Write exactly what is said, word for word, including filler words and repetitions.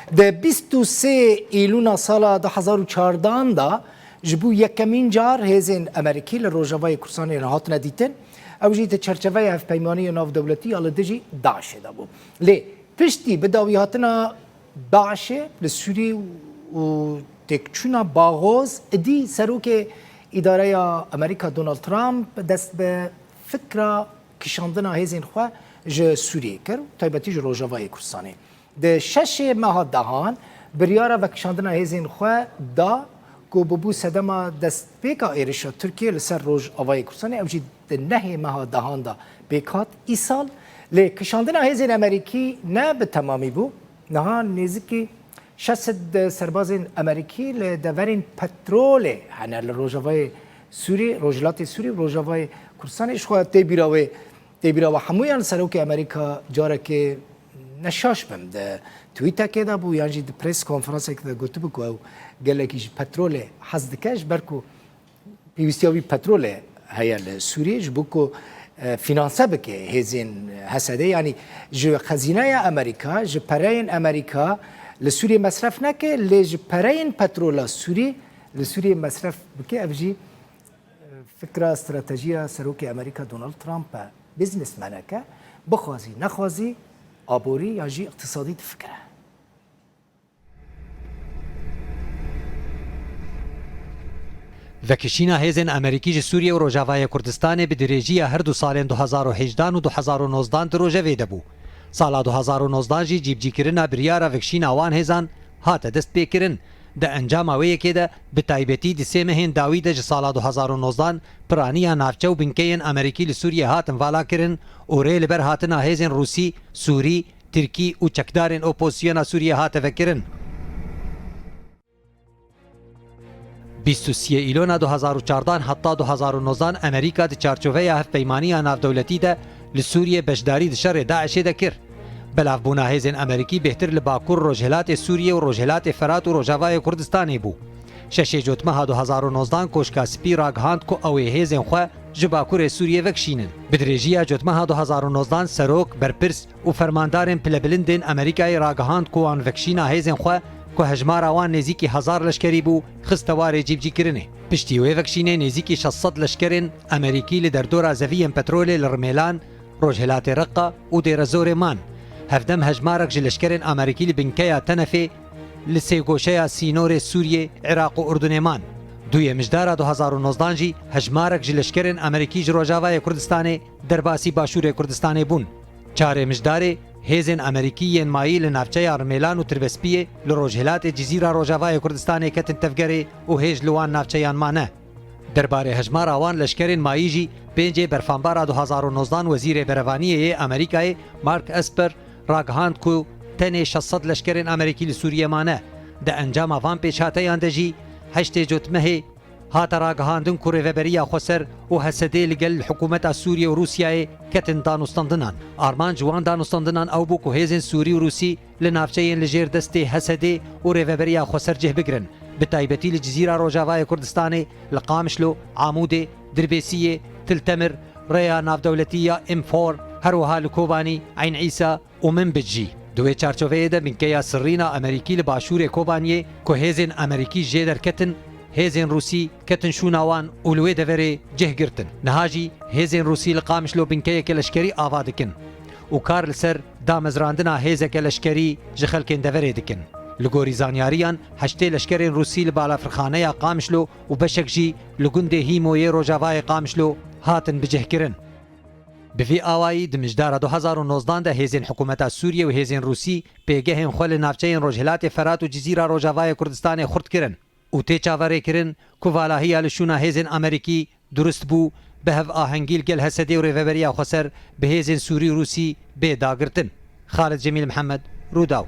Di bîst û sê Îlûna sala du hezar û çardan de ji bo yekemîn car hêzên Amerîkî li Rojavayê Kurdistanê hatine dîtin. Ew jî di çerçeveya hevpeymaniya navdewletî ya li dijî DAIŞê de bû. Lê piştî bi dawîhatina DAIŞê li Sûrî û têkçûna Baxoz, êdî serokê îdareya Amerîka Donald Trump dest bi fikra kişandina hêzên xwe ji Sûriyê kir, taybetî ji Rojavayê Kurdistanê. Di şeşê meha dehan biryara vekişandina hêzên xwe da ku bûbû sedema destpêka êrişa Tirkiyê li ser Rojavayê Kurdistanê, ew jî di nehê meha dehan de pêk hat îsal. Lê kişandina hêzên Amerîkî ne bi temamî bû. Niha nêzîkî şeş sed serbazên Amerîkî li deverên petrolê hene li Rojavayê Sûrî, Rojhilatê Sûrî û Rojavayê Kurdistanê. Ji xwe tê bîra wê, tê bîra we hemûyan serokê Amerîka carekê neşaş bim di tweetekê de bû yan jî di press konferansekê de gotibû ku ew gelekî ji petrolê hez dike, ji ber ku pêwîstiya wî petrolê heye li Sûriyê, ji bo ku, e, fînanse bike hêzên H S D, yanî ji xezîneya Amerîka, ji pereyên Amerîka li Sûriyê mesref neke, lê ji pereyên petrola Sûrî li Sûriyê mesref bike. Ev jî, e, fikra stratejiya serokê Amerîka Donald Trump e. Businessmaneke, bixwazî nexwazî, aborî yan jî iqtisadî difikire. Vekişîna hêzên Amerîkî ji Sûriye û Rojavayê Kurdistanê bi dirêjiya her du salên du hezar û hejdan û du hezar û nozdan di rojevê de bû. Sala du hezar û nozdan jî cîbicîkirina biryara vekişîna wan hêzan hate destpêkirin. Di encama wê yekê de, bi taybetî di sê mehên dawî de ji sala du hezar û nozdan piraniya navçe û binkeyên Amerîkî li Sûriye hatin valakirin û rê li ber hatina hêzên Rûsî, Sûrî, Tirkî û çekdarên opozisyona Sûriyê hate vekirin. Bîst û siyê Îlona du hezar û çardan heta du hezar û nozdan Amerîka di çarçoveya hevpeymaniya navdewletî de li Sûriyê beşdarî di şerê DAIŞê de kir. Belavbûna hêzên Amerîkî bêhtir li Bakur Rojhilatê Sûriyê û Rojhilatê Ferat û Rojavayê Kurdistanê bû. Şeşê Cotmeha du hezar û nozdan Koşka Spî ragihand ku ew ê hêzên xwe ji Bakurê Sûriyê vekişînin. Bi dirêjiya Cotmeha du hezar û nozdan serok, berpirs û fermandarên pilebilindên Amerîkayê ragihand ku wan vekişîna hêzên xwe ku hejmara wan nêzîkî hezar leşkerî bû, xiste warê cîbicîkirinê. Piştî wê vekişînê nêzîkî şeş sed leşkerên Amerîkî li derdora zeviyên petrolê li Rimêlan, Rojhilatê Reqa û Dêrezorê man. Hevdem hejmarek ji leşkerên Amerîkî li binkeya Tenefê li sêgoşeya sînorê Sûriyê, Iraq û Urdunê man. Duyê Mijdara du hezar û nozdan jî hejmarek ji leşkerên Amerîkî ji Rojavayê Kurdistanê derbasî Başûrê Kurdistanê bûn. Çarê Mijdarê hêzên Amerîkî yên mayî li navçeya Rimêlan û Tirbespiyê li rojhilatê Cizîra Rojavayê Kurdistanê ketin tevgerê û hêj li wan navçeyan mane. Derbarê hejmara wan leşkerên mayî jî pêncê Berfanbara du hezar û nozdan Wezîrê Berevaniyê yê Amerîkayê Mark Esper ragihand ku tenê şeş sed leşkerên Amerîkî li Sûriyê mane. Di encama van pêşhateyan de jî heştê Cotmehê hate ragihandin ku Rêveberiya Xweser û H S D li gel hikûmeta Sûriyê û Rûsyayê ketin danûstandinan. Armanc ji wan danûstandinan ew bû ku hêzên Sûrî û Rûsî li navçeyên li jêr destê H S D û Rêveberiya Xweser cih bigirin, bi taybetî li Cizîra Rojavayê Kurdistanê, li Qamişlo, Amûdê, Dirbêsiyê, Til Temir, rêya navdewletî ya M four, her wiha li Kobanî, Eyn Îsa û Minbic jî. Di wê çarçoveyê de binkeya sirrîna Amerîkî li başûrê Kobaniyê ku hêzên Amerîkî jê derketin, hêzên Rûsî ketin şûna wan û li wê deverê cih girtin. Niha jî hêzên Rûsî li Qamişlo binkeyeke leşkerî ava dikin û kar li ser damezrandina hêzeke leşkerî ji xelkên deverê dikin. Li gorî zanyariyan, heştê leşkerên Rûsî li balafirxaneya Qamişlo û beşek jî li gundê Hîmo yê rojavayê Qamişlo hatin bicihkirin. Bi vî awayî di mijdara du hezar û nozdan de hêzên hikûmeta Sûriyê û hêzên Rûsî pêgehên xwe li navçeyên Rojhilatê Ferat û Cizîra Rojavayê Kurdistanê xurt kirin û tê çaverêkirin ku valahiya li şûna hêzên Amerîkî durust bû, bi hevahengî li gel H S D û Rêveberiya Xweser bi hêzên Sûrî û Rûsî bê dagirtin. Xalid Cemîl Mihemed, Rûdaw.